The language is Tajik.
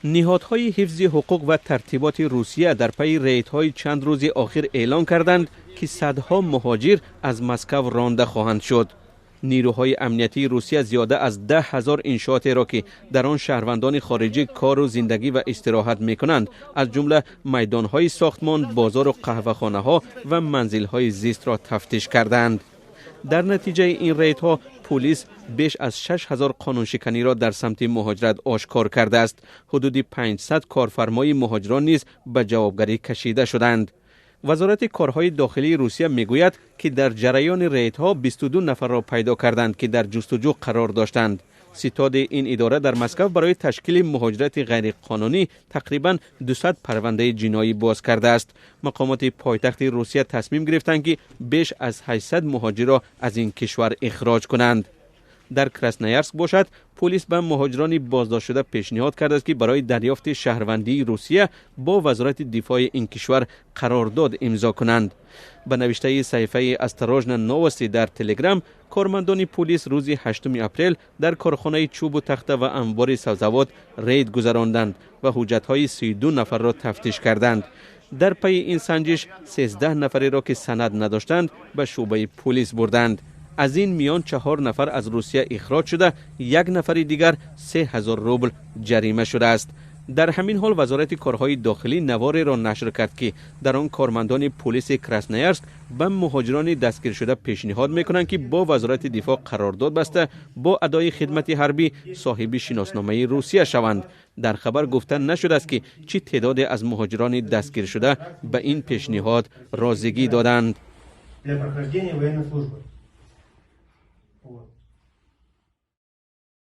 Ниҳодҳои ҳифзи ҳуқуқ ва тартиботи Русия дар пайи рейдҳои чанд рӯзи охир эълон карданд, ки садҳо муҳоҷир аз Москва ронда хоҳанд шуд. Нерӯҳои амниятии Русия зиёда аз 10,000 иншоотеро, ки дар он шаҳрвандони хориҷӣ кору зиндагӣ ва истироҳат мекунанд, аз ҷумла майдонҳои сохтмон, бозору қаҳвахонаҳо ва манзилҳои зистро тафтиш кардаанд. Дар натиҷаи ин рейдҳо полис беш аз 6000 қонуншиканиро дар самти муҳоҷират ошкор кардааст. Ҳудуди 500 корфармои муҳоҷирон низ ба ҷавобгарӣ кашида шуданд. Вазорати корҳои дохилии Русия мегӯяд, ки дар ҷараёни рейдҳо 22 нафарро пайдо карданд, ки дар ҷустуҷӯ қарор доштанд. Ситоди ин идора дар Москва барои ташкили муҳоҷирати ғайриқонунӣ тақрибан 200 парвандаи ҷиноӣ боз кардааст. Мақомоти пойтахти Русия тасмим гирифтанд, ки беш аз 800 муҳоҷирро аз ин кишвар ихроҷ кунанд. Дар Красноярск бошад, полис ба муҳоҷирони боздоштшуда пешниҳод кардааст, ки барои дарёфти шаҳрвандии Русия бо Вазорати дифои ин кишвар қарордод имзо кунанд. Ба навиштаи саҳифаи «Осторожно, новости» дар Телеграм, кормандони полис рӯзи 8 апрел дар корхонаи чӯбу тахта ва анбори сабзавот рейд гузаронданд ва ҳуҷҷатҳои 32 нафарро тафтиш карданд. Дар пайи ин санҷиш 13 нафареро, ки санад надоштанд, ба шӯъбаи полис бурданд. Аз ин миён чаҳор нафар аз Русия ихроҷ шуда, як нафари дигар 3000 рубл ҷарима шудааст. Дар ҳамин ҳол Вазорати корҳои дохилӣ навореро нашр кард, ки дар он кормандони полиси Красноярск ба муҳоҷирони дастгиршуда пешниҳод мекунанд, ки бо Вазорати дифоъ қарордод баста, бо адои хидмати ҳарбӣ соҳиби шиносномаи Русия шаванд. Дар хабар гуфта нашудааст, ки чӣ теъдоде аз муҳоҷирони дастгиршуда ба ин пешниҳод розигӣ доданд. Для прохождения военной службы.